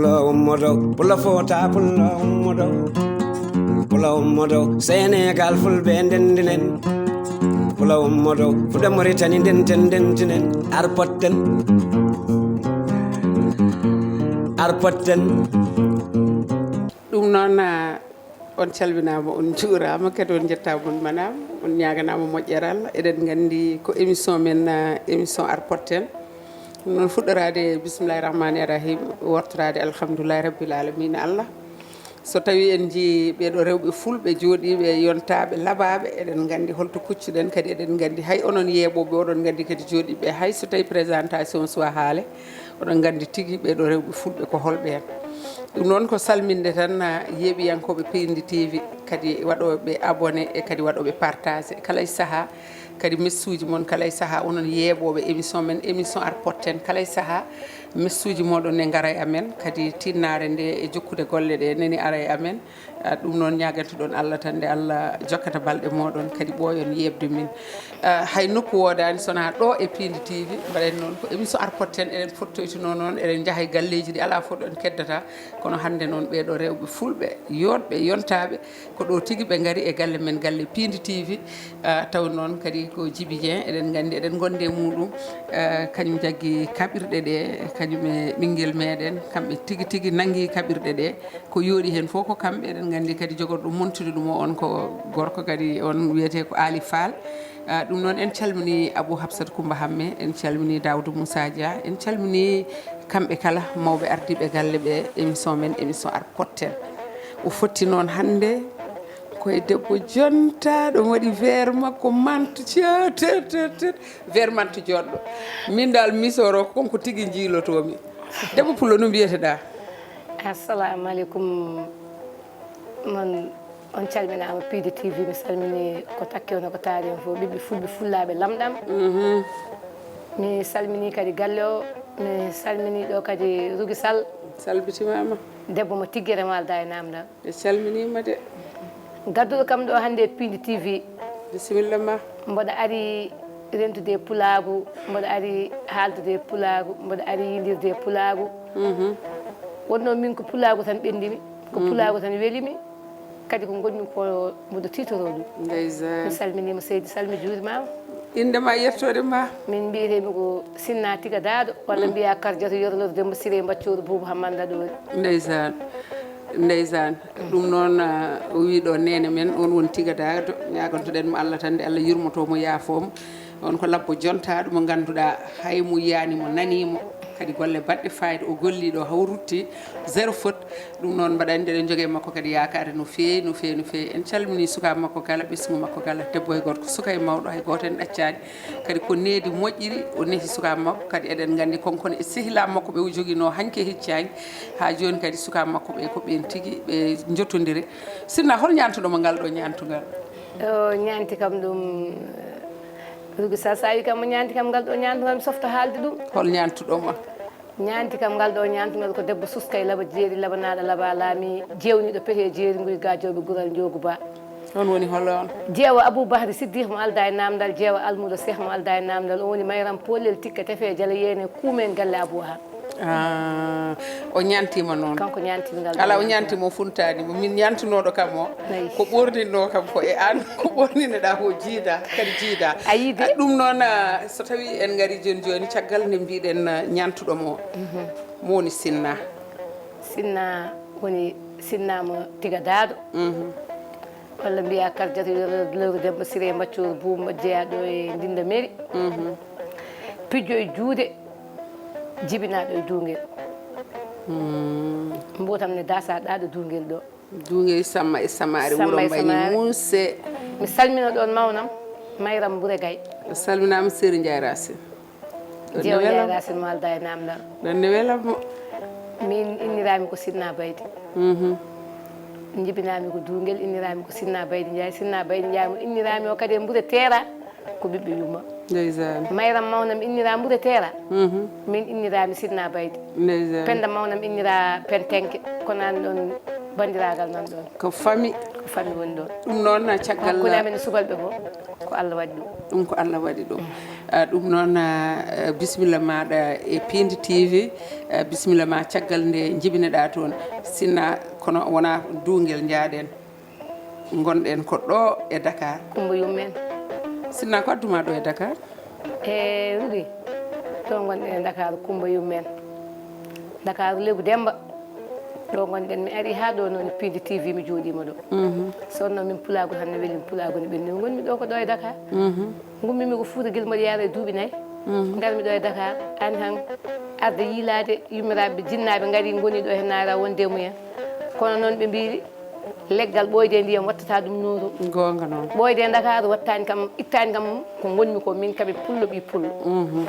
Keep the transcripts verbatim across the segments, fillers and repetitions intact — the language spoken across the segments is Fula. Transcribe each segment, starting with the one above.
Pulo ummodo, pulo fota, pulo ummodo. Pulo ummodo, Senegal fulɓe ndendinen. Pulo ummodo, fuɗa Mauritanie ndenten ndentinen. Arpotten. Arpotten. Ɗum noon, ah, on calminaama, on njuuraama, kadi on njettaama, on manaama, on ñaaganaama moƴƴere Allah. Eɗen nganndi ko émission men, ah, émission Arpotten. Ɗum noon fuɗɗoraade bismillahi rahmani rahim, wortoraade alhamdulillahi rabbil alamina Allah. So tawii en njii ɓeeɗo rewɓe fulɓe jooɗiiɓe, yontaaɓe, labaaɓe, eɗen nganndi holto kuccuɗen, kadi eɗen nganndi hay onon yeeɓooɓe, oɗon nganndi kadi jooɗiiɓe, hay so tawii présentation suwa haale, oɗon nganndi tigi ɓeeɗo rewɓe fulɓe ko holɓe en. Ɗum noon ko salminde tan, ah, yeeɓiyankooɓe Pindi T V, kadi waɗooɓe abonné e kadi waɗooɓe partagé kala e sahaa, kadi messuuji mon kala e sahaa, onon yeeɓooɓe émission men, émission Arpotten kala e sahaa, messuuji mooɗon ne ngara e amen, kadi tinnaare nde e jokkude golle ɗe nani ara e amen. Ah, ɗum noon ñaagantuɗon Allah tan nde Allah jokkata balɗe mooɗon, kadi ɓooyon yeeɓde min. Ah, hay nokku woodaani sonaa ɗo e Pindi T V, mbaɗen noon ko émission Arpotten, eɗen fottoytunoo noon, eɗen njaha e galleeji ɗi alaa fof ɗon keddata, kono hannde noon ɓeeɗo rewɓe fulɓe, yooɗɓe, yontaaɓe, ko ɗo tigi ɓe ngari e galle men, galle Pindi T V. Ah, taw noon kadi ko Djiby Dieng, eɗen nganndi, eɗen ngondi e muɗum. Ah, kañum jaggi kaɓirɗe ɗe, kañum e ɓinngel meɗen, kamɓe tigi tigi nanngi kaɓirɗe ɗe. Ko yooɗi heen fof ko kamɓe, eɗen nganndi kadi jogorɗo montude ɗum o, on ko gorko kadi, on wiyetee ko Ali Fall. Ah, ɗum noon en calmini Abou Hafsat Coumba Hamme, en calmini Daoudou Moussa Dia, en calmini kamɓe kala mawɓe ardiiɓe galle ɓe, émission men, émission Arpotten. O fotti noon hannde koye debbo jontaaɗo, omo waɗi vert makko manto, ca-, tet, tet, tet, vert manto joɗɗo. Min dal misoro ko konko tigi jiilotoomi. Debbo pullo no mbiyeteɗaa? Assalamu aleykum. Mon, on calminaama Pindi T V, mi salmini ko takke on ko taari on fof, ɓiɓɓe fulɓe fullaaɓe lamɗam. Mhm. Mi salmini kadi galle o, mi salmini ɗo kadi Rugi Sall. Salbitimaama. Debbo mo tiggere mo aldaa e naamndal. Ɓe calminiima de. Gadduɗo kam ɗo hannde e Pindi T V. Bisimilla ma. Mboɗo ari rentude e pulaagu, mboɗo ari haaldude e pulaagu, mboɗo ari yilirde e pulaagu. Mhm. Wonno min ko pulaagu tan ɓenndimi, ko pulaagu tan welimi, kadi ko ngonmi ko mboɗo tiitoroo ɗum. Ndeysaan. Mi salminiima seydi Sall, mi juurimaama. Innde ma e yettoode ma? Min mbiyetee-mi ko Sinna Tiga Daado, walla mbiyaa Kardiatou Yero Lor Demba Siré Mbaccooru Buubu Hammanda Ɗoori. Ndeysaan. Ndeysaan. Ɗum noon, ah, o wii ɗo neene men, on woni Tiga Daado. Ñaagonto-ɗen mo Allah tan, nde Allah yurmotoo mo, yaafoo mo. On ko labbo jontaaɗo mo ngannduɗaa, hay mo yiyaani mo, nanii mo. Kadi golle baɗɗe fayida o gollii ɗo, haw rutti, zéro faute. Ɗum noon mbaɗa anndi eɗen njogii e makko kadi yaakaare no feewi, no feewi, no feewi. En calminii sukaaɓe makko kala, ɓesngu makko kala, debbo e gorko, suka e mawɗo, hay gooto en ɗaccaani. Kadi ko needi moƴƴiri, o nehi sukaaɓe makko, kadi eɗen nganndi konkon e sehilaaɓe makko ɓe o joginoo hanki e hecci hanki. Haa jooni kadi sukaaɓe makko ɓe ko ɓeen tigi ɓe njottondiri. Sinna, hol ñaantuɗo mo ngal ɗo ñaantungal? O ñaanti kam ɗum, Rugi Sall, so a wi kam mo ñaanti kam ngal ɗo ñaantungal, mi softa haalde ɗum. Hol ñaantuɗo ma? Ñaanti kam ngal ɗo ñaantungal ko debbo suska e laba jeeri, labanaaɗo laba laami, jeewniiɗo pete e jeeri nguy ga jooɓe gural njoogu ba. On woni hol on? Jeewa Abou Bahri Siddiq mo aldaa e naamndal, jeewa almuudo Seeh mo aldaa e naamndal, o woni Mayram Poolel Tikke Tefe Jala Yeene Kuumen Galle Abou Wahab. Ah, o ñaantiima noon. Kanko ñaantiima ngal ɗo. Alaa, o ñaantiima, o funtaani mo. Min ñaantunooɗo kam o, ko ɓoorninnoo kam ko e aan, ko ɓoorninnoɗaa ko jiidaa, kadi jiidaa. A yii de? Ah, ɗum noon, ah, so tawii en ngarii jooni jooni, caggal nde mbiiɗen, ah, ñaantuɗo mo, mo woni Sinna? Sinna woni Sinna mo Tiga Daado. Mhm. Walla mbiyaa Kardiatou Yero Lor Demba Siré Mbaccooru Buubu jeyaaɗo e Ndinda Mairie. Mhm. Pijjo e juuɗe, jibinaaɗo e duungel. Hmm. Mbotam ne daasaa ɗo duungel ɗo. Duungel Samma e Samaare, Samma wuro e Mbayi Samaare. Muuse. Mi salmina ɗoon mawnam, Mayram Mbure Gay. A salminaama, Seri Njaay Racine. Ɗoon ne Jeewo welam. Njaay Racine mo aldaa e naamndal. Ɗoon ne welam mo. Min inniraami ko Sinna Baydi. Mhm. Njibinaami ko Duungel, inniraami ko Sinna Baydi Njaay. Sinna Baydi Njaay mo inniraami o kadi e Mbure Teera, ko ɓiɓɓe yumma. Ndeysaan. Mayram mawnam innira Mbure Teera. Mhm. Min inniraami Sinna Baydi. Ndeysaan. Penda mawnam innira Pentenke. Ko nan ɗoon banndiraagal nan ɗoon. Ko fami. Ko fami woni ɗoon. Ɗum noon, caggal hakkunde amen e subalɓe ko, ko Allah waɗi ɗum. Ɗum ko Allah waɗi ɗum. Ah, ɗum noon, ah, bisimilla maaɗa e Pindi T V, ah, bisimilla ma caggal nde njibinoɗaa toon. Sinna kono wonaa duungel njaaɗen, ngonɗen ko ɗo e Dakar. Kumba Yummen. Sinna ko addu ma ɗo e Dakar? E Rugi, ɗo ngonɗen e Dakar, Kumba Yummen. Dakar Lebu Demba. Ɗo ngonɗen, mi ari haa ɗo noon e Pindi T V, mi jooɗiima ɗo. Mhm. So wonno min pulaagu tan ne weli mi, pulaagu ne ɓenni. Ngonmi ɗo ko ɗo e Dakar. Mhm. Ngummimi ko Fuuta gila mboɗo yaara e duuɓi nayi. Mhm. Ngarmi ɗo e Dakar, aan tan arde yiilaade yummiraaɓe jinnaaɓe ngari ngoni ɗo he naara wonde e mumen. Kono noon ɓe mbiiri leggal ɓooyde e ndiyam wattata ɗum nooru. Goonga noon. Ɓooyde e Dakar wattaani kam, ittaani kam ko ngonmi ko, min kam e pullo ɓii pullo. Mhm.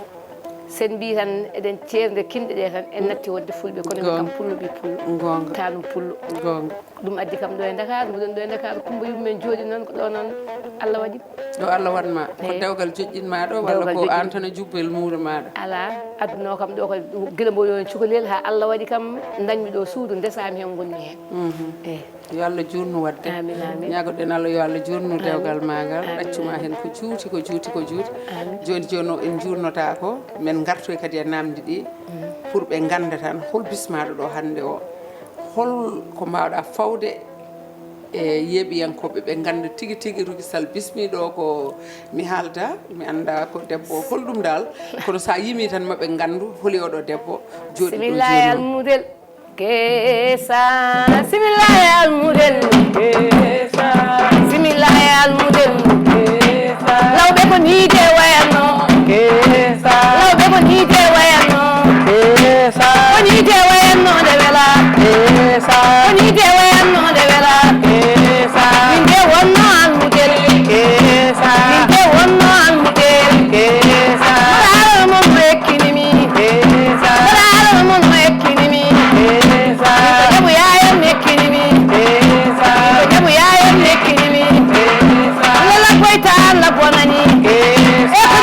Sen mbii tan eɗen ceernde kinɗe ɗe tan, en natti wonde fulɓe, kono min kam pullo ɓii pullo. Goonga. Tanum pullo. Goonga. Ɗum addi kam ɗo e Dakar, mboɗon ɗo e Dakar, Kumba Yummen jooɗi noon, ko ɗo noon Allah waɗi. Ɗo Allah waɗ ma, ko dewgal joƴƴin ma ɗo, walla ko aan tan e jubbel muuro maaɗa? Alaa, adduno kam ɗo ko gila mboɗo on cukalel, haa Allah waɗi kam, ndañmi ɗo suudu, ndesaami heen, ngonmi heen. Mhm. Eyi. Yo Allah juutnu waɗde. Amin, amin. Ñaagoɗen Allah yo Allah juutnu dewgal ma ngal, ɗaccuma heen ko juuti, ko juuti, ko juuti. Amin. Jooni, jooni o en njuurnota ko, men ngartoy kadi e namdi ɗi, pour ɓe ngannda tan hol bismaɗo ɗo hannde o. Hol ko mbaawɗa fawde e yeeɓiyankooɓe, ɓe ngannda tigi tigi Rugi Sall bismiɗo ko mi haalda, mi annda ko debbo o, hol ɗum dal, kono sa yimi tan maɓe nganndu holi oɗo debbo jooɗi ɗo. Bismillah jooni o. Almudel. Keesa, bismillah almudel. Keesa. Bismillah almudel. Keesa. Lawɓe ko nii de wayanno. Keesa. Lawɓe ko nii de wayanno. Keesa. Ko nii de wayanno nde wela. Keesa. Ko nii de wayanno nde wela. Keesa. Min de wonno almudel. Keesa. Min de wonno almudel. Keesa. Mbaɗa alal mon mo ekkinimi. Keesa. Mbaɗa alal mon mo ekkinimi. Keesa. Min ko jaɓu yaayen ekkinimi. Keesa. Min ko jaɓu yaayen ekkinimi. Keesa. Lala koytaan la bonani. Keesa. E ko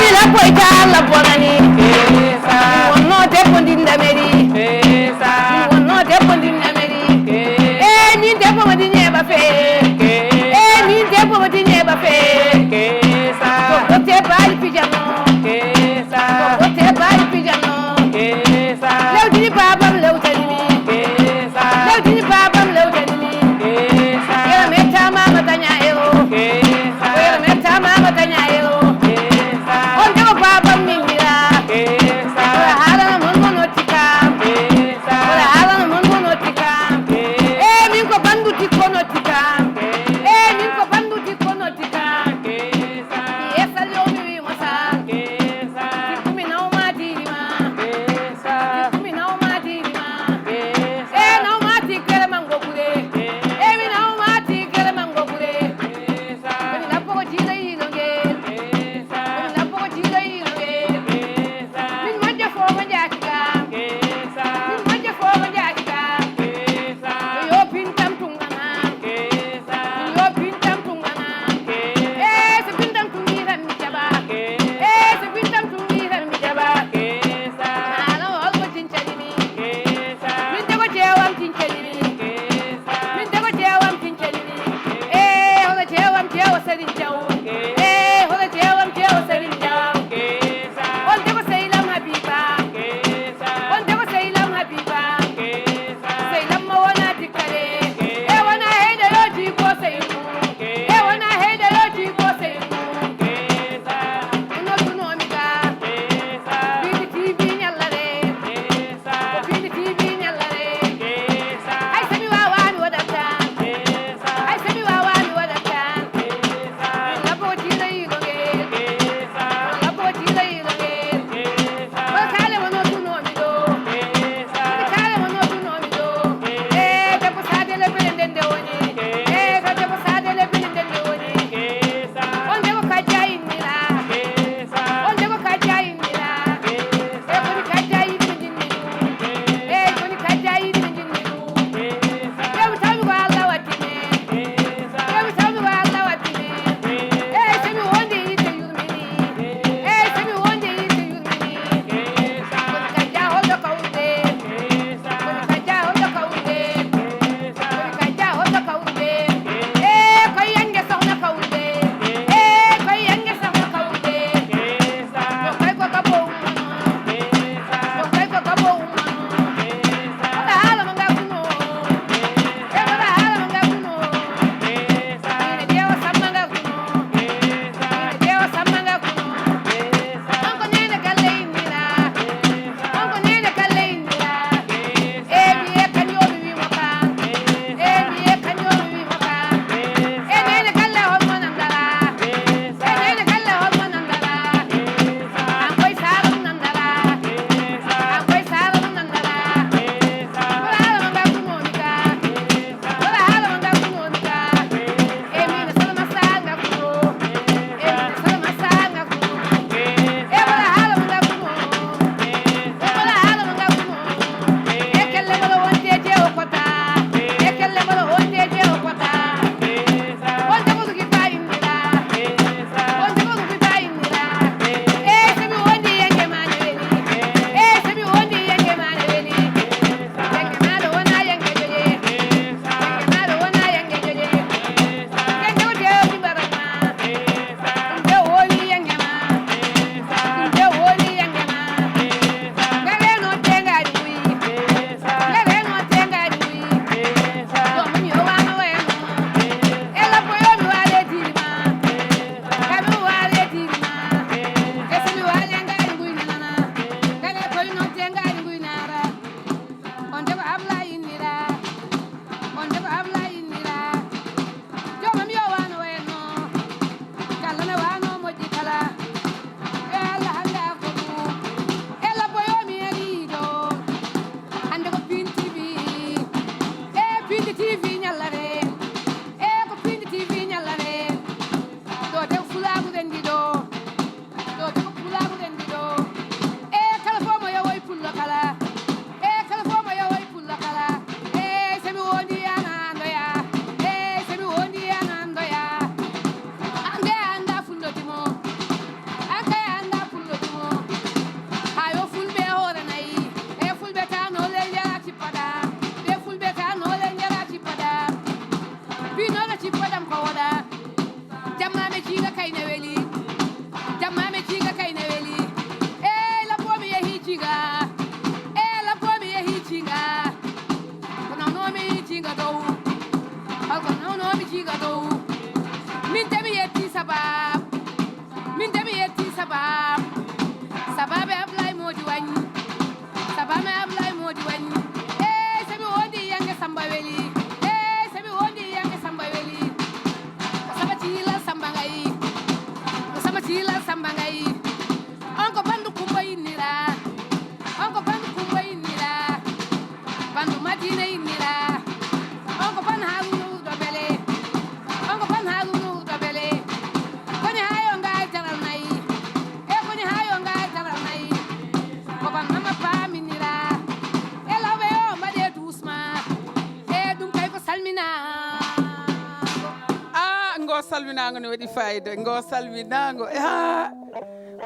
Salminaango ne waɗi fayida, ngo salminaango. Ha!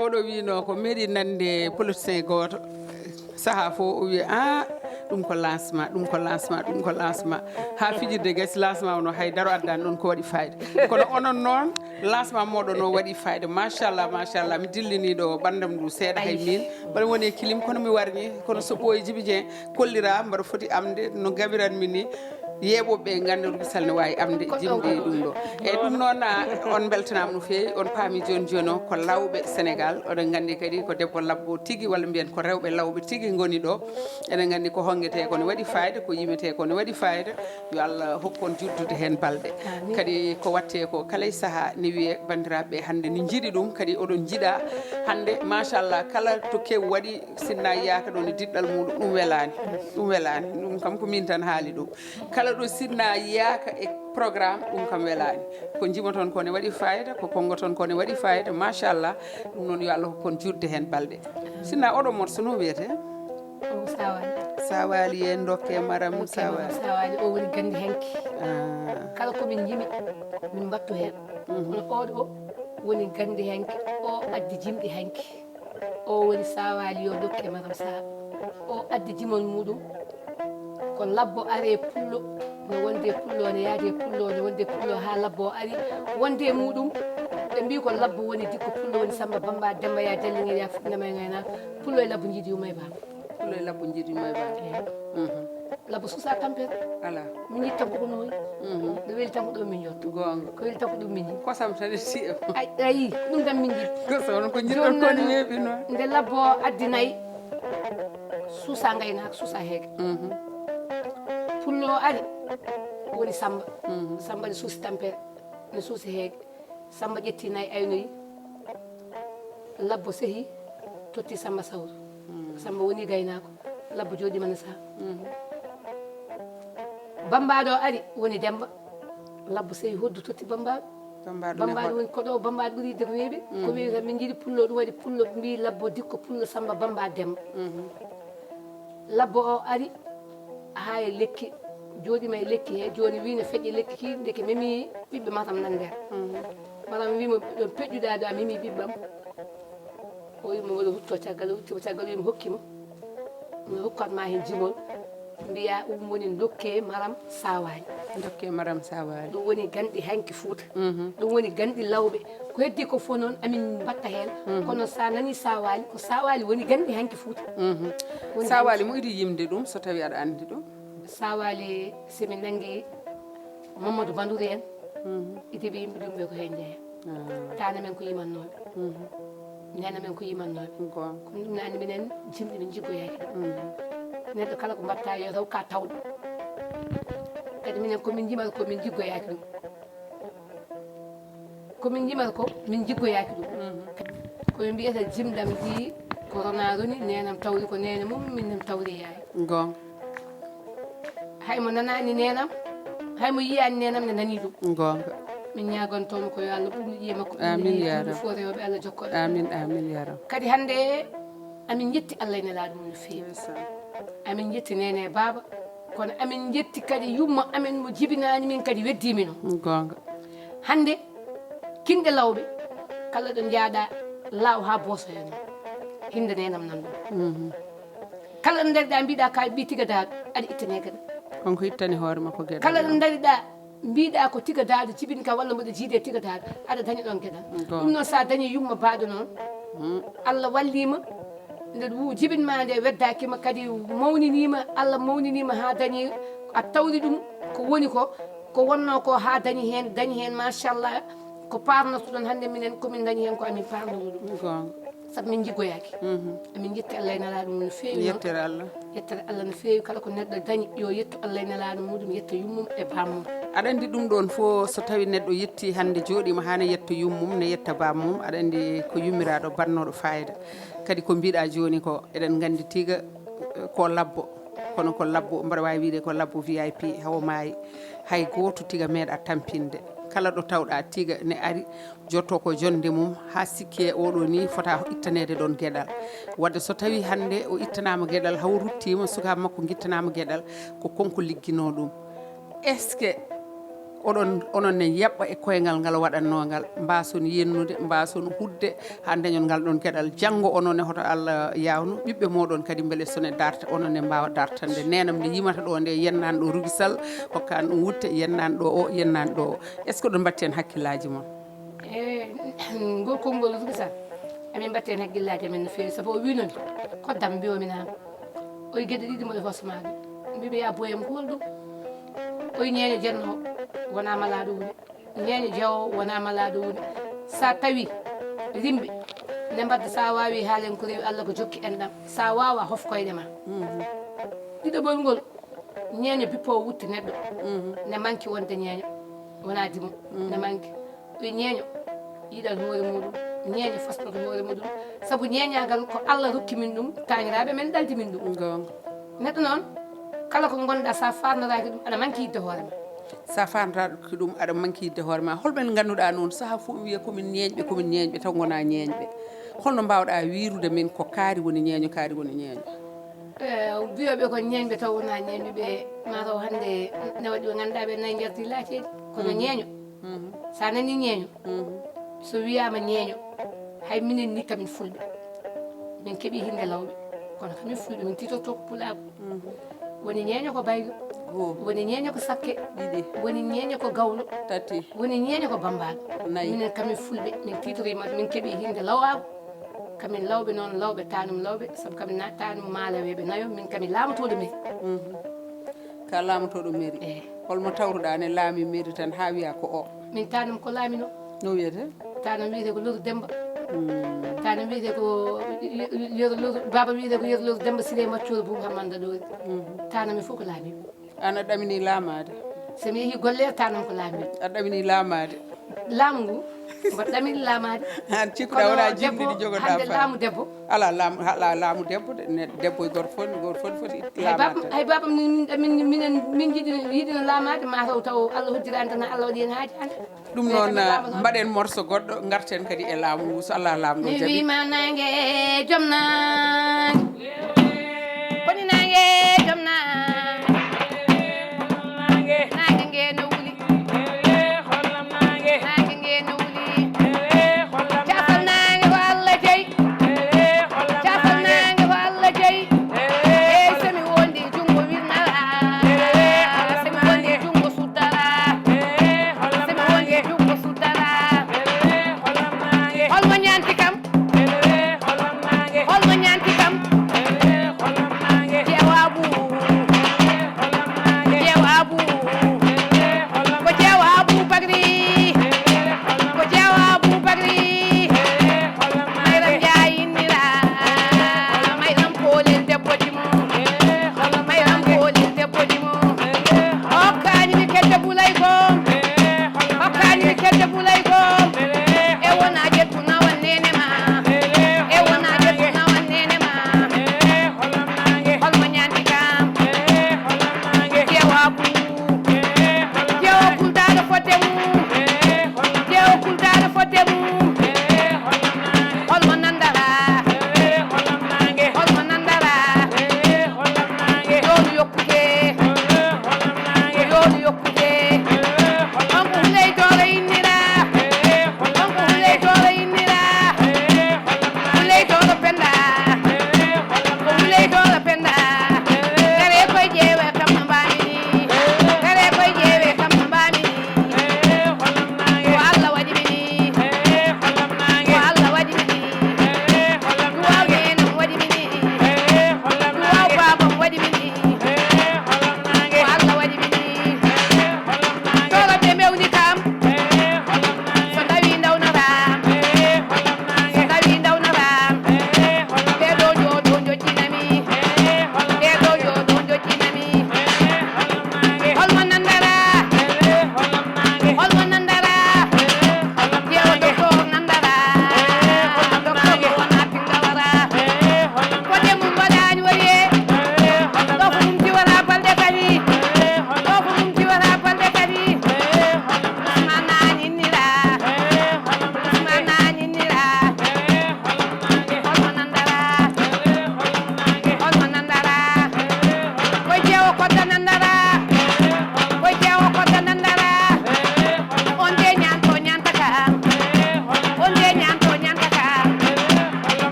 Oɗo wiino ko mairie nande politicien gooto. Saha fof o wiya, "Ah, ɗum ko lancement, ɗum ko lancement, ɗum ko lancement." Ha fijirde gasi lancement o no hay daro addani ɗon ko waɗi fayida. Kono onon noon, lancement moɗon o waɗi fayida. Machallah, machallah. Mi dillini ɗo ɓandam ndu seeɗa hay min. Mbaɗa woni e kilim kono mi warñi. Kono so ɓooyi Jibi Dieng kollira mbaɗa foti amde no gabiranmi ni. Yeeɓoɓe ɓe ngannda ɗum sal ne waawi amde jimɗi ɗum ɗo. Eyyi, ɗum noon, ah, on mbeltanaama no feewi. On paami jooni jooni o ko lawɓe Sénégal. Oɗon nganndi kadi ko debbo labbo tigi, walla mbiyen ko rewɓe lawɓe tigi ngoni ɗo. Eɗen nganndi ko hongetee ko ne waɗi fayida, ko yimetee ko ne waɗi fayida. Yo Allah hokku on juddude heen balɗe. Kadi ko waɗtee ko kala e sahaa ne wiyee banndiraaɓe ɓe hannde ne njiɗi ɗum, kadi oɗon njiɗa hannde, machallah, kala to kew waɗi sinna yiyaka ɗo ne diɗɗal muɗum, ɗum welaani. Ɗum welaani. Ɗum kam ko min tan haali ɗum. Kala ɗo sinna yiyaka e programme, ɗum kam welaani. Ko jimoton ko ne waɗi fayida, ko konngoton ko ne waɗi fayida, machallah. Ɗum noon yo Allah hokku on judde heen balɗe. Sinna oɗo morso no wiyetee? O Sawali. Sawali en dokke maram. Dokke maram Sawali. Sawali, o woni gandi hanki. Ah. Kala ko min jimi, min mbattu heen. Mhm. Kono oɗo o woni gandi hanki, o addi jimɗi hanki. O woni Sawali yo dokke maram Sa. O addi jimol muɗum. Ko labbo are pullo, no wonde pullo, no yaade pullo, no wonde pullo, ha labbo o ari, wonde e muɗum. Ɓe mbi ko labbo woni dikko, pullo woni Samba Bamba, Demba ya Jallinge ya Fuɗɗinama e Ngayna. Pullo e labbo jiidi yumma e baaba. Pullo e labbo jiidi yumma e baaba. Eyi. Mhm. Labbo susa tampere. Ala. Min jiidi tan ko ɗum hoy. Mhm. No weli tan ko ɗum min jotto. Goonga. Ko weli tan ko ɗum min jiidi. Kosam tan e si'e. Ay, ayi, ɗum tan min jiidi. Kosam ko jiɗɗon ko ne weeɓi noon. Nde labbo addi nayi, susa ngaynaaka, susa heege. Mhm. Pullo o ari, woni Samba. Mhm. Samba ne suusi tampere, ne suusi heege. Samba ƴetti nayi aynoyi. Labbo sehi, totti Samba sawru. Mm. Samba woni gaynaako. Labbo jooɗiima ne saha. Mm. Bambaɗo ari, woni Demba. Labbo sehi hoddu totti Bambaɗo. Bambaɗo Bambaɗo ne woni koɗo, Bambaɗo ɓuri de ko weeɓi. Mm. Ko weeɓi tan min jiidi pullo, ɗum waɗi pullo mbi labbo dikko pullo Samba Bamba Demba. Mhm. Labbo o ari, haa e lekki, jooɗiima e lekki he, jooni wii ne feƴƴa lekki ki, ndeke memi ɓiɓɓe Matam nan nder. Mhm. Matam wii mo, "Ɗon peƴƴuɗaa ɗo, a memi ɓiɓɓam." O wii mo, "Mboɗo hutto caggal," o hutti mo caggal, wii mo, "Hokki mo. Mi hokkat ma heen jimol, mbiya ɗum woni dokke Maram Sawali." Dokke Maram Sawali. Ɗum woni ganɗi hanki Fuuta. Mhm. Ɗum woni ganɗi lawɓe. Ko heddi ko fof noon, amin mbatta heen. Mhm. Kono sa nani Sawali, ko Sawali woni ganɗi hanki Fuuta. Mhm. Woni Sawali hanki. Mo idi yimde ɗum, so tawi aɗa anndi ɗum? Sawali, so mi nanngi Mamadou Bandouri en, mhm, idi ɓe yimɓe ɗum ɓe ko heen jeeya. Ah. Taana men ko yimannooɓe. Mhm. Neene men ko yimannooɓe. Goonga. Kono ɗum naani minen jimɗi min njiggoyaaki ɗum. Mhm. Neɗɗo kala ko mbaɗta yo taw ka tawɗo. Kadi minen ko min njimata ko min njiggoyaaki ɗum. Ko min njimata ko min njiggoyaaki ɗum. Mhm. Ko min mbiyata jimɗam ndi corona roni, neenam tawri ko neene mum, min nem tawri yaay. Goonga. Hay mo nanaani neenam, hay mo yiyaani neenam ne nanii ɗum. Goonga. Min ñaaganto mo ko yo Allah ɓuuɓnu ƴiye makko. Amin, ya Rab. Fof rewɓe Allah jokkoɓe. Amin, amin, ya Rab. Kadi hannde amin njetti Allah e nelaaɗo mum no feewi. Ndeysaan. Amin njetti neene e baaba, kono amin njetti kadi yumma amin mo jibinaani min kadi weddii min o. Goonga. Hannde kinɗe lawɓe kala ɗo njaaɗa laaw haa boosoya noon. Hinde neenam nan ɗum. Mhm. Kala ɗo ndariɗa mbiɗa ka ɓi tigadaaɗo, aɗa ittane geɗal. Kanko ittani hoore makko geɗal. Kala ɗo ndariɗa mbiɗa ko tigadaaɗo jibini ka walla mboɗo jiide tigadaaɗo, aɗa daña ɗon geɗal. Goonga. Ɗum noon sa dañi yumma baaɗo noon, mm, Allah wallima, nde wu-, jibinma nde weddakima kadi mawninima, Allah mawninima ha dañi, a tawri ɗum ko woni ko, ko wonno ko ha dañi hen, dañi hen machallah, ko parnotoɗon hannde minen komin dañi hen ko amin parnoto ɗum. Goonga. Sabu min jiggoyaaki. Mhm. Amin jetti Allah e nelaaɗo mum no feewi noon. Yettere Allah. Yettere Allah no feewi, kala ko neɗɗo dañi, yo yettu Allah e nelaaɗo muɗum, yetta yummum e bammum. Aɗa anndi ɗum ɗon fof, so tawi neɗɗo yetti hannde jooɗiima haa ne yetta yummum, ne yetta bammum, aɗa anndi ko yummiraaɗo baɗnooɗo fayida. Kadi ko mbiɗa jooni ko, eɗen nganndi tiga, eh, ko labbo, kono ko labbo, mbaɗa waawi wiide ko labbo V I P, hawo maayi. Hay gooto tiga meeɗa tampinde. Kala ɗo tawɗa tiga ne ari, jotto ko jonde mum, haa sikki e oɗo ni fota ittaneede ɗon geɗal. Wadde so tawi hannde o ittanaama geɗal, hawo ruttiima, sukaaɓe makko ngittanaama geɗal, ko konko liggino ɗum. Est-ce que Oɗon, onon ne yaɓɓa e koyngal ngal waɗannoo ngal, mbaason yennude, mbaason huɗde, haa ndeñon ngal ɗon geɗal. Janngo onon ne, hoto Allah yaawnu, ɓiɓɓe mooɗon kadi mbele so ne darta, onon ne mbaawa dartande. Neenam nde yimata ɗo nde, yennaani ɗo Rugisal, hokkaani ɗum wutte, yennaani ɗo o, yennaani ɗo o. Est-ce que oɗon mbatti heen hakkillaaji mon? E ngol konngol Rugisal, amin mbatti heen hakkillaaji amen no feewi, sabu o wiino mi, koddam mbiyomi naam. Oy geɗe ɗiɗi mboɗo hosmaa ɗum. Mbiɓe ya boyam ko holɗum? Oy ñeeño jennoowo wonaa malaaɗo woni. Ñeeño jawoowo wonaa malaaɗo woni. So a tawi rimɓe ne mbadda, so a waawi haalen ko rewi Allah ko jokki enɗam. So a waawa hof koyɗe ma. Ɗiɗaɓol ngol, ñeeño bippoowo wutte neɗɗo ne manki wonde ñeeño. Wonaa dimo, ne manki. Ɓe ñeeño yiɗan hoore muɗum, ñeeño fasnoto hoore muɗum, sabu ñeeñaagal ko Allah rokki min ɗum, taaniraaɓe men ɗaldi min ɗum. Goonga. Neɗɗo noon, kala ko ngonɗa, sa faarnoraaki ɗum, aɗa manki yidde hoore ma. Sa faarnoraaki ɗum, aɗa manki yidde hoore ma. Holɓe ngannduɗaa noon, saha fof wiya komin ñeeñɓe, komin ñeeñɓe, taw ngonaa ñeeñɓe. Holno mbaawɗaa wiirude min ko kaari woni ñeeño, kaari woni ñeeño? Eh, wiyooɓe ko ñeeñɓe taw wonaa ñeeñɓe ɓe, mataw hannde ne waɗi ɓe ngannduɗaa ɓe nayi njardi laaceeji. Kono ñeeño, so a nanii ñeeño, so wiyaama ñeeño, hay minen ni kamin fulɓe, min keɓii hinde lawɓe, kono kamin fulɓe min titorto ko pulaagu. Woni ñeeño ko baylo, woni ñeeño ko sakke, woni ñeeño ko gawlo, woni ñeeño ko bambaaɗo. Minen kamin fulɓe min tiitorii maɓɓe, min keɓii hinde lawaagu. Kamin lawɓe noon, lawɓe tanum lawɓe, sabu kamin na tanum maalaweeɓe nayo, min kamin laamotooɗo mairie. Ka laamotooɗo mairie. Eyi. Holmo tawruɗaa ne laami mairie tan haa wiya ko o? Min tanum ko laamino. No wiyete? Tanum wiyete ko Loru Demba. Tanum wiyete ko Yero Loru, baaba wiyete ko Yero Loru Demba Siré Maccuur Buubu Hammanda Ɗoori. Tanum e fof ko laamiɓe. An a ɗamini laamaade? So mi yehii golle, tanum ko laamiɓe. A ɗamini laamaade? Laamu ngu, mboɗo ɗamini laamaade. An cikkuɗaa wona jimɗi ɗi jogoɗaa hannde fa- laamu debbo. Ala laamu, ala laamu debbo de. Ne, debbo e gorko foti, gorko foti, foti laamaade. Hay baaba, hay baaba min, min, min, minen, min jiɗi, yiɗino laamaade, ma taw, taw Allah hoddiraani tan, Allah waɗi heen haajaande. Ɗum noon, mbaɗen morso goɗɗo, ngarten kadi e laamu ngu, so Allah laamɗo jaɓi. Mi wiima naange e joom naange. Koni naange e joom naange. Naange nge no wuli. Naange nge no wuli. Cafal naange ko Allah jeyi. Cafal naange ko Allah jeyi. Eey, so mi wondi junngo wirnata. So mi wondi junngo suddata. So mi wondi junngo suddata. Holmo ñaanti kam? Holmo ñaanti kam?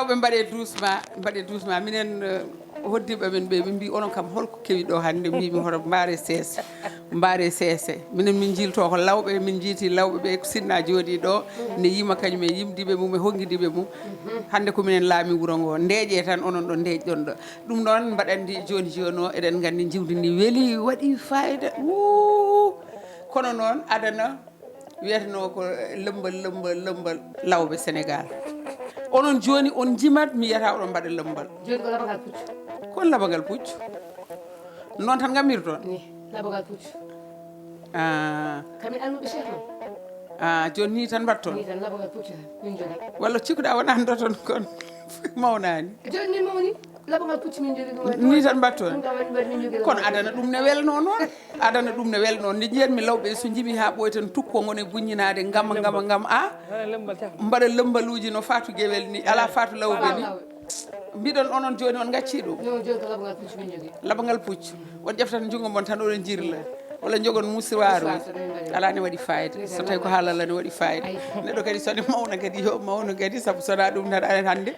Ɓe mbaɗe doucement, mbaɗe doucement. Minen, eh, hoddiiɓe men ɓe, ɓe mbi onon kam holko kewi ɗo hannde? Mbimi hoto mbaare seese, mbaare seese. Minen min jiilto ko lawɓe, min jiiti lawɓe ɓe ko sinna jooɗi ɗo, ne yima kañum e yimdiiɓe mum e honngidiiɓe mum. Hannde ko minen laami wuro ngo, ndeeƴe tan onon ɗo ndeeƴɗon ɗo. Ɗum noon mbaɗandi jooni jooni o, eɗen nganndi njiwdi ndi weli, waɗi fayida. Wuu! Kono noon adana wiyatnoo ko lëmbal, lëmbal, lëmbal lawɓe Senegaal. Onon jooni on njimat, mi yiyata oɗon mbaɗa lëmbal. Jooni ko labangal puccu. Kon labangal puccu? Noon tan ngammirton? Ni, labangal puccu. Ah. Kamin almuɓe Cheikh noon. Ah, jooni ni tan mbatton? Ni tan labangal puccu tan min jogii. Walla cikkuɗa wona ndoton kon mawnaani? Jooni ni mawni. Labangal pucci min jogii ɗum. Ni tan mbatton. Ɗum kam woni mbaɗi min jogii. Kono labangal adana pucci. Ɗum ne welno noon. Adana ɗum ne welno. Nde njiyanmi lawɓe so njimi haa ɓooy tan tukko ngone buññinaade ngama, ngama, ngama. A? Mbaɗa lëmbaluuji no Fatou Guewel ni. Ala Fatou lawɓe ni. Mbiɗon onon jooni on ngacci ɗum. Non, jooni ko labangal pucci min jogii. Labangal pucci. On ƴeftat junngo mon tan oɗon jirla. Walla jogon musiwaaru. Musiwaaru, so min mbaɗi. Ala ne waɗi fayida. So tawi ko haalalla ne waɗi fayida. Ay. Neɗɗo kadi so ne mawna kadi yo mawna kadi sabu so wonaa ɗum tan aɗa hannde.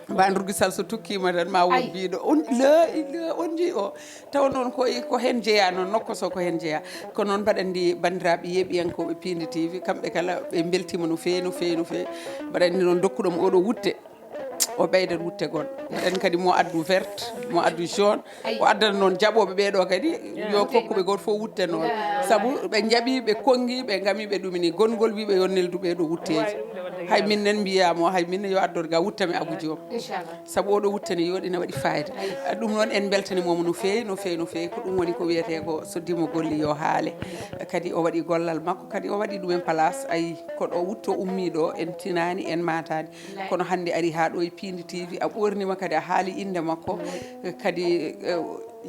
Mba ndurgisal so tukkiima tan ma won biiɗo. On, la, la, on njii o. Tawa noon ko, ko heen jeyaa noon, nokko so ko heen jeyaa. Ko noon mbaɗandi banndiraaɓe yeeɓiyankooɓe Piindi T V, kamɓe kala ɓe mbeltiima no feewi, no feewi, no feewi. Mbaɗandi noon dokkuɗo mo oɗo wutte. O ɓeydat wuttegol. Mbaɗandi kadi mo addu verte, mo addu jaune. Ayi. O addana noon jaɓooɓe ɓee ɗoo kadi, yo kokkuɓe gooto fof wutte noon. Sabu ɓe njaɓi, ɓe konngi, ɓe ngami, ɓe ɗumini. Gonngol wiɓe yo neldu ɓee ɗoo wutteeji. Hay min nen mbiyaamo, hay min ne yo addor ga wuttami Abu Joom. Inchallah. Sabu oɗo wutte ne yooɗi, ne waɗi fayida. Ayi. Ɗum noon en mbeltanimomo no feewi, no feewi, no feewi. Ko ɗum woni ko wiyetee ko so dimo golli yo haale. Kadi o waɗi gollal makko, kadi o waɗi ɗum en place. Ayi, ko ɗo wutto ummi ɗo, en tinaani, en maataani. Kono hannde ari haa ɗo e Piindi T V, a ɓoornima kadi a haali innde makko. Kadi, eh,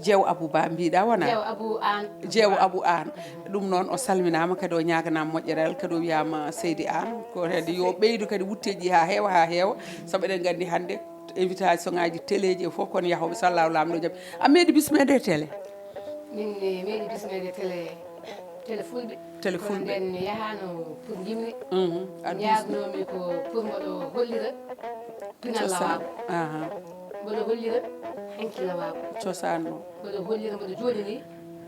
Jeew Abu Ba mbiɗa wona? Jeew Abu Aan. Jeew Abu Aan. Ɗum noon o salminaama kadi o ñaaganaama moƴƴeral kadi o wiyaama Seydi Aan. Ko kadi yo ɓeydu kadi wutteeji haa heewa, haa heewa. Sabu eɗen nganndi hannde invitation ngaaji teleeji e fof kono yahooɓe so Allahu laamɗo jaɓi. A meeɗi bismeede télé? Min mi meeɗi bismeede télé, télé fulɓe. Télé fulɓe. Kono nden mi yahaano pour jimmi. Mhm. A duus- Ñaagnoomi ko pour mboɗo hollira pinal lawaago. Aha. Mboɗo hollira hanki lawaago. Cosaan o. Mboɗo hollira, mboɗo jooɗini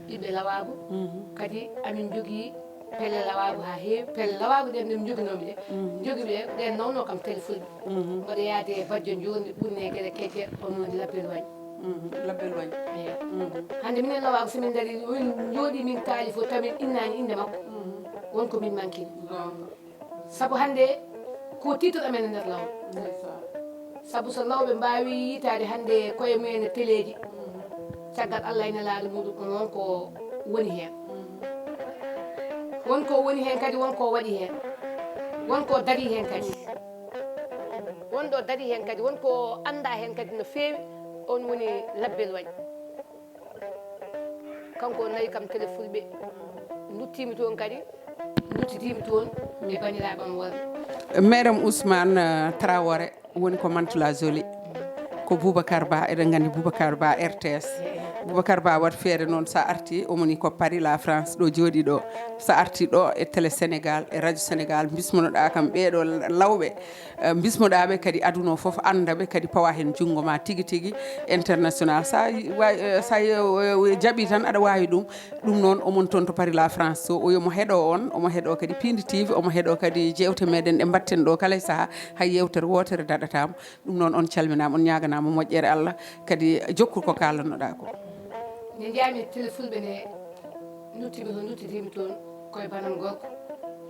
ɓiɓɓe lawaago. Mhm. Kadi amin njogii pelle lawaago haa heewi. Pelle lawaago ɗen ɗum njoginoomi ɗe. Mhm. Njogiiɓe ɗen nawno kam télé fulɓe. Mhm. Mboɗo yaade e bajjo njoorndi ɓurne geɗe kecce, o noon Labbel Wañ. Mhm. Labbel Wañ. Eey. Mhm. Hannde minen lawaago, so min ndarii, min njooɗii, min kaali fof, tawi min innaani innde makko. Mhm. Won ko min mankini. Goonga. Sabu hannde ko titre amen e nder law. Ndeysaan. Sabu so lawɓe mbaawi yiytaade hannde koye mumen e teleeji, caggal Allah e nelaaɗo muɗum, on won ko woni heen. Won ko woni heen kadi, won ko waɗi heen. Won ko darii heen kadi. Won ɗo darii heen kadi, won ko anndaa heen kadi no feewi, on woni Labbel Wañ. Kanko o nawi kam télé fulɓe. Nduttiimi toon kadi, nduttitiimi toon e banndiraaɓe am worɓe. Meɗem Ousmane, eh, Traoré, woni ko Mantes-la-Jolie. Ko Boubacar Ba, eɗen nganndi Boubacar Ba R T S. Boubacar Ba waɗ feere noon, so a arti, omoni ko Paris, la France, ɗo jooɗi ɗo. So a arti ɗo e Télé Sénégal, e Radio Sénégal, bismonoɗaa kam ɓeeɗo lawɓe. Eh, bismoɗaa ɓe kadi aduna o fof annda ɓe, kadi pawa heen junngo ma tigi tigi international. Sa yi-, wa-, eh, sa yi-, eh, eh, jaɓi tan aɗa waawi ɗum. Ɗum noon, omon toon to Paris, la France, so o yomo heɗo on, omo heɗo kadi Piindi T V, omo heɗo kadi jeewte meɗen ɗe mbatten ɗo kala e sahaa, hay yeewtere wootere daɗataama. Ɗum noon, on calminaama, on ñaaganaama moƴƴere Allah, kadi jokku ko kaalannoɗaa ko. Nde njaami télé fulɓe nde, nduttimi toon, nduttitiimi toon koye banam gorko,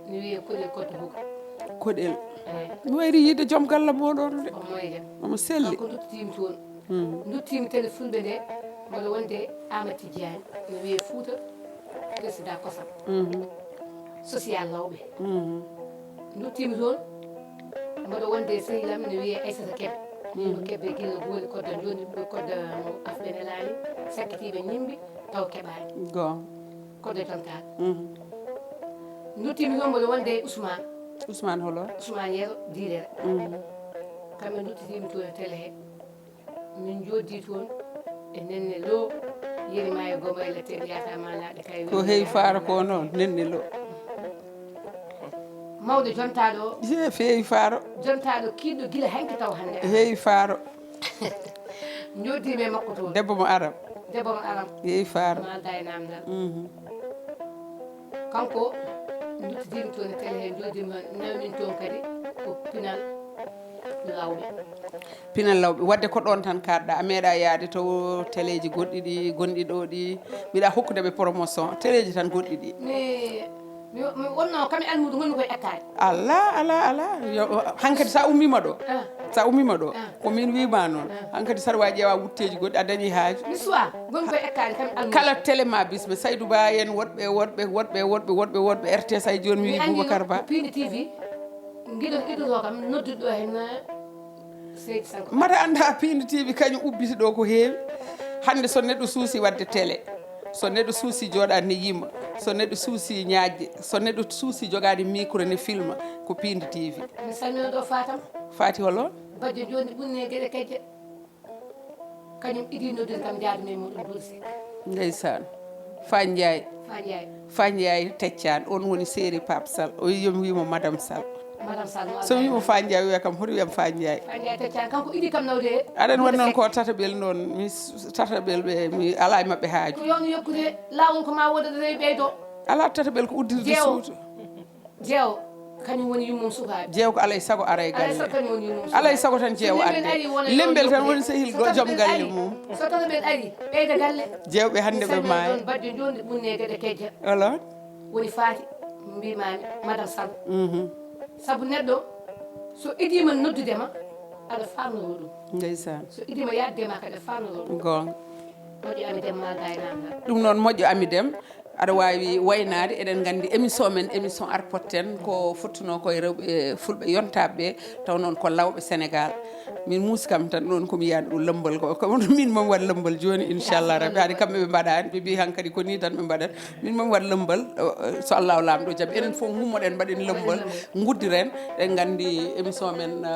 ne wiyee Koɗel Koddo Hugo. Koɗel. Eey. Mi wayri yiide joom galle mooɗon de. Omo e jam. Omo selli. Kanko nduttitiimi toon. Hmm. Nduttimi télé fulɓe nde, mboɗo wonde Amadou Tidiane, ne wiyee Fouta, président kosam. Mhm. Social lawɓe. Mhm. Nduttimi toon, mboɗo wonde e sehil am ne wiyee Aissata Kebe. Mhm. Min ko Kebe gila Booli Kodda, joni ɓe Kodda mo afɓe nelaani, sakkitiiɓe ñimbi, taw keɓaani. Goonga. Kodda Tontaal. Mhm. Nduttimi toon mboɗo wonde e Ousmane. Ousmane holo? Ousmane Yero Dilere. Mhm. Kamɓe nduttitiimi toon e télé he. Min njooddii toon e Nenne Lo, Yeri Maayo Gomoyla, Teeɓe Yaata Maalaaɗe kay. Ko heewi faara ko noon, Nenne Lo. Mawɗo jontaaɗo o. He feewi faaro. Jontaaɗo kiiɗɗo gila hanki taw hannde. Heewi faaro. Njoddiima e makko toon. Debbo mo aram. Debbo mo aram. Heewi faaro. Mo aldaa e naamndal. Mhm. Kanko, nduttidiimi toon e télé he, njoddiima, nawmin toon kadi ko pinal lawɓe. Pinal lawɓe. Wadde ko ɗoon tan kaaɗɗaa. A meeɗaa yahde to teleeji goɗɗi ɗi, gonɗi ɗo ɗi. Mbiɗa hokkude ɓe promotion. Teleeji tan goɗɗi ɗi. Mi, mi, mi wonno kam e almuudo ngonmi koye ekkaade. Alaa, alaa, alaa. Yo, hankadi so a ummiima ɗo. Ah. So a ummiima ɗo. Ah. Ko min wiima noon. Ah. Hankadi saɗa waawi ƴeewa wutteeji goɗɗi, a dañi haaju. Mi suwaa. Ngonmi koye ekkaade kam e almuudo. Kala télé ma bisme. Saydou Ba en, woɗɓe, woɗɓe, woɗɓe, woɗɓe, woɗɓe, woɗɓe. R T S ay jooni mi wii Boubacar Ba. Piindi T V. Ngiɗo, idoto kam, nodduɗo ɗo heen, eh, Seydi Sanko. Mata annda Piindi T V kañum ubbiti ɗo ko heewi. Hannde so neɗɗo suusi waɗde télé, so neɗɗo suusi jooɗaade ne yima, so neɗɗo suusi ñaajde, so neɗɗo suusi jogaade micro ne filma, ko Piindi T V. Mi salmina ɗo Fatam. Faati holo? Bajjo Joondi Ɓunne Geɗe Kejje. Kañum idii noddude kam, njaadu men muɗum Duudu Seck. Ndeysaan. Fa Njaay. Fa Njaay. Fa Njaay Teccaan, on woni séeri Pape Sall. O wi, yo mi wiimo Madame Sall. Madame Sall, mo So mi wiimo Fa Njaay, wiya kam, hoto wiyam Fa Njaay. Fa Njaay Teccaan, kanko idii kam nawde Aɗen waɗi noon Duudu Seck. Ko tataɓel noon, mi s-, tataɓel ɓe, mi alaa e maɓɓe haaju. Ko yo mi yokkude, laawol ko ma woodata rewi ɓeydo. Alaa tataɓel ko uddirde Jeewo. Suudu. Jeewo, kañum woni yummum sukaaɓe. Jeewo ko alay sago ara e Alay galle. Sago kañum woni yummum sukaaɓe. Alay sago tan jeewo So lemel adde. Ari, wona Lembel yo tan woni sehil so go-, joom tataɓel galle ari, mum. So tataɓel ari, ɓeyda galle. Jeewɓe hannde ɓe Salmina maayi. Ɗon Bajjo Njondi Ɓunne Geɗe Kejja. Alon? Woni Faati, mbimaami, Madame Sall. Mhm. Sabu neɗɗo, so idiima noddude ma, aɗa faamnoro ɗum. Ndeysaan. So idiima yaadde ma, kadi aɗa faamnoro ɗum. Goonga. Moƴƴo ami dem, ma aldaa e naamndal. Ɗum noon, moƴƴo ami dem. Aɗa waawi waynaade, eɗen nganndi émission men, émission Arpotten, ko fottunoo ko e rewɓe fulɓe yontaaɓe ɓe, taw noon ko lawɓe Senegaal. Min muusi kam tan ɗoon ko mi yiyaani ɗum lëmbal ko, ko min mami waɗ lëmbal jooni, inchallah rabbi. Haade kamɓe ɓe mbaɗaani, ɓe mbii hankadi ko nii tan ɓe mbaɗat. Min mami waɗ lëmbal, so Allahu Laamɗo jaɓi. Enen fof ngummoɗen mbaɗen lëmbal, nguddiren, eɗen nganndi émission men,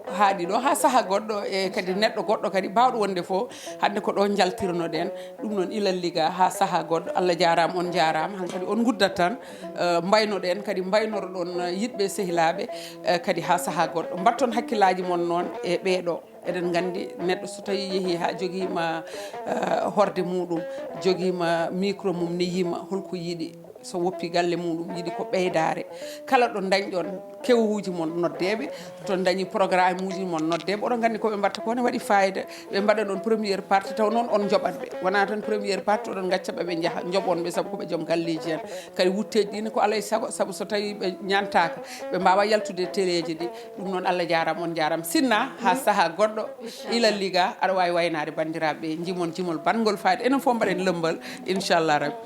haaɗi ɗo haa saha goɗɗo, e kadi neɗɗo goɗɗo kadi baawɗo wonde fof, hannde ko ɗo njaltirnoɗen. Ɗum noon ilal liga haa saha goɗɗo. Allah jaaraama, on njaaraama. Hankadi on nguddat tan, eh, mbaynoɗen kadi, mbaynoroɗon, eh, yiɗɓe sehilaaɓe, eh, kadi haa saha goɗɗo. Mbatton hakkillaaji mon noon e ɓee ɗo. Eɗen nganndi neɗɗo so tawii yehii haa jogiima, eh, horde muɗum, jogiima micro mum ne yima, holko yiɗi? So woppi galle muɗum, yiɗi ko ɓeydaare. Kala ɗo ndañɗon kewuuji mon noddeeɓe, to ndañi programme uji mon noddeeɓe. Oɗon nganndi ko ɓe mbaɗta ko ne waɗi fayida. Ɓe mbaɗa ɗon première partie, taw noon on njoɓat ɓe. Wonaa tan première partie, oɗon ngacca ɓe, ɓe njaha, njoɓon ɓe, sabu ko ɓe joom galleeji en. Kadi wutteeji ɗi ne ko alay sago, sabu so tawii ɓe ñaantaaka, ɓe mbaawa yaltude e teleeji ɗi. Ɗum noon, Allah jaaraama, on njaaraama. Sinna, haa saha goɗɗo, ilal liga, aɗa waawi waynaade banndiraaɓe ɓe, njimon jimol banngol fayida. Enen fof mbaɗen lëmbal, inchallah rabbi.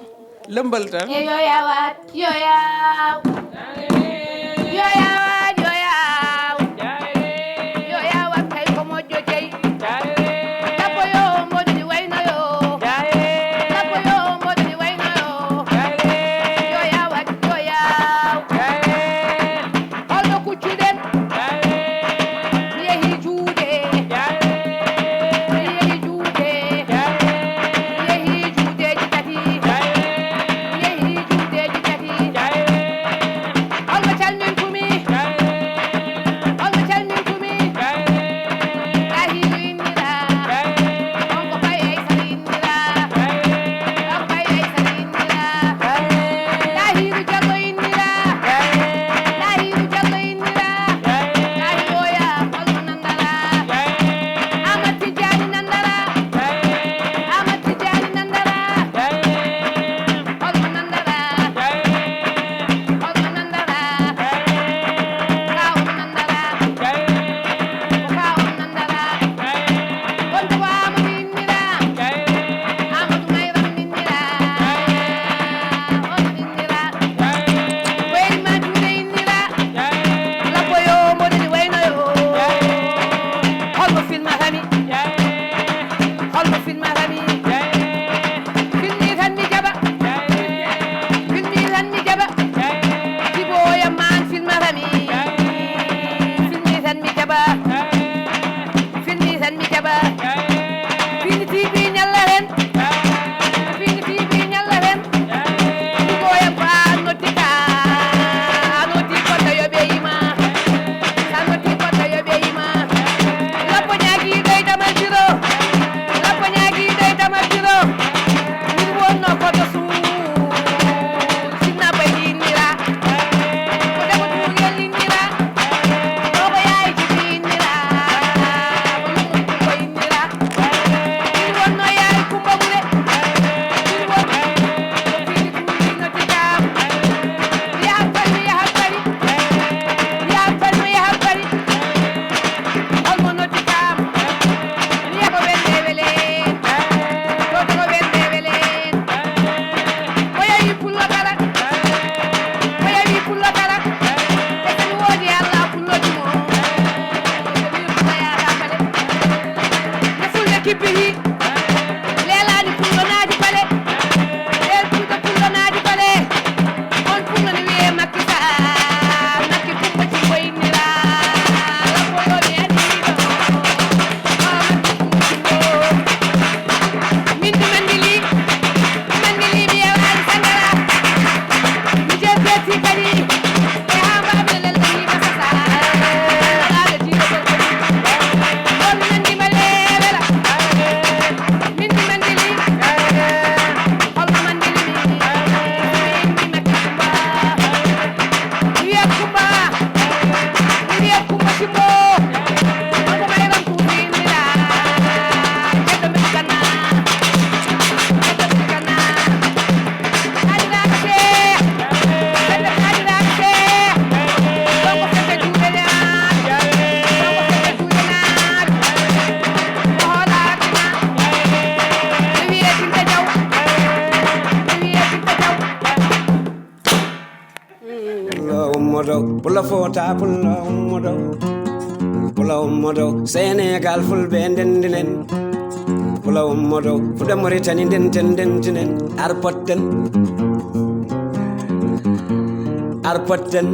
Lëmbal tan. E yo yawat, yo yaw. Yo yawat, yo yaw. Yo yawat kay ko moƴƴo jeyi. Sappo yo mboɗo ni wayno yo. Sappo yo mboɗo ni wayno yo. Yo yawat, yo yaw. Holno kuccuɗen? Mi yehi juuɗe. Mi yehi juuɗe. Mi yehi juuɗeeji tati. Mi yehi juuɗeeji tati. Pula fota, pula ummodo. Pula ummodo, Senegal fulɓe ndendinen. Pula ummodo, fuɗa Moritani ndenten ndentinen. Arpotten. Arpotten.